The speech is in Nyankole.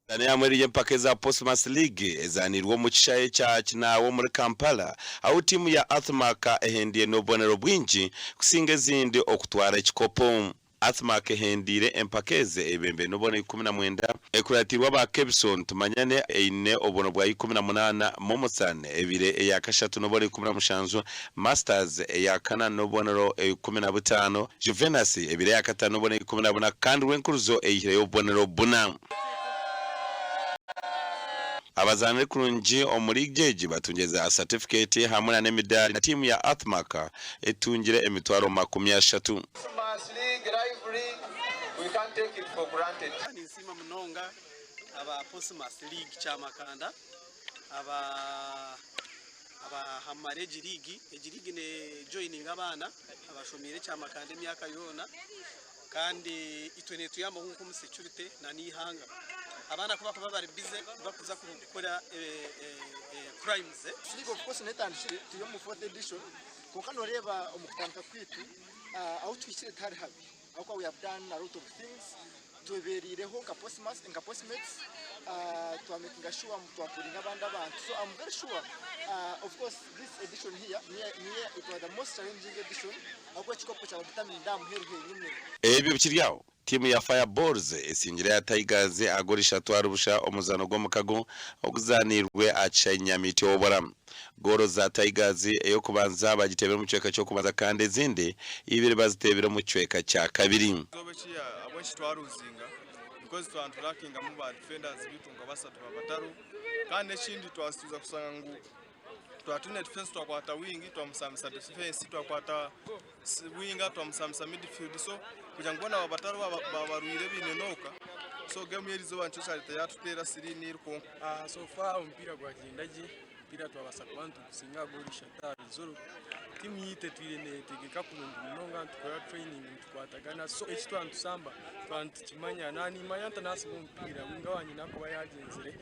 Emizaano yamwe eri empaka eza Postmas League ezaaniirwe omu kishaayi kya Kinaawa omuri Kampala ahu tiimu ya Athmark ehendiire n'obubonero bwingi kusinga ezindi okutwara ekikopo. Athmark ehendiire empaka ezi ebibembe n'obubonero 19 ekuratiirwe aba Kebson Tumanyane eine obubonero bwa 18, Momotsan ebaire eya kashatu n'obubonero 17, Masters eya kana n'obubonero 15, Juvenas ebaire eya kataano n'obubonero 14 kandi Rwenkuruzo eihireyo obubonero buna. Abazaanire kurungi omu liigi egi batungire za satifiketi hamwe na n'emidaari na tiimu ya Athmark etungire emitwaro 30. Ninsiima munonga aba Postmas League Kyamakanda aba abahamara egi liigi. Egi liigi nejoyininga abaana abashomiire Kyamakanda emyaka yoona. Kandi itwe netuyambaho nk'omu security na n'eihanga. Abaana ku bakuba bari busy tibakuza kukora crimes. League of course netandikire turi omu fourth edition kwonka noreeba omu kutandika kwaitu ahu tuhikire tihari habi ahabw'okuba we have done a lot of things twebereireho nka nka postmates twa makinga sure ngu twa puringa abandi abantu so am very sure of course this edition here niyo it was the most challenging edition ahabw'okuba ekikopo kyaba determined aha muheru henyine. Ebyo bikiri aho, tiimu ya Fire Balls esingire eya Tigers aha goolo ishatu ahari busha omu muzaano gw'omukago oguzaaniirwe aha kishaayi Nyamityobora. Goolo za Tigers ey'okubanza bagiteebire omu kicweka ky'okubanza kandi ezindi ibiri baziteebire omu kicweka kya kabiri. Eizooba eki ahabw'enki twaruzinga because twaba niturakingamu ba defenders baitu nka basatu babatariho kandi n'ekindi twasuuza kushanga ngu twaba twine defense twakwata wing twamusambisa defense twakwata winger twamusambisa midfield so kugira ngu boona baba batariho baba barwaire baine nooka so game y'erizooba nikyo kyareta yatuteera 3-0 kwonka. So far omupiira gwagyenda gye, omupiira twabaasa kuba nitugusinga goolo ishatu ahari ziro. Tiimu yaitu etwire neetegeka kurungi munonga, nitukora training nitukwatagana so eki twaba nitusamba twaba nitukimanya. Naanye nimanya nti naasiba omupiira, winger wangye naakuba yaagyenzire.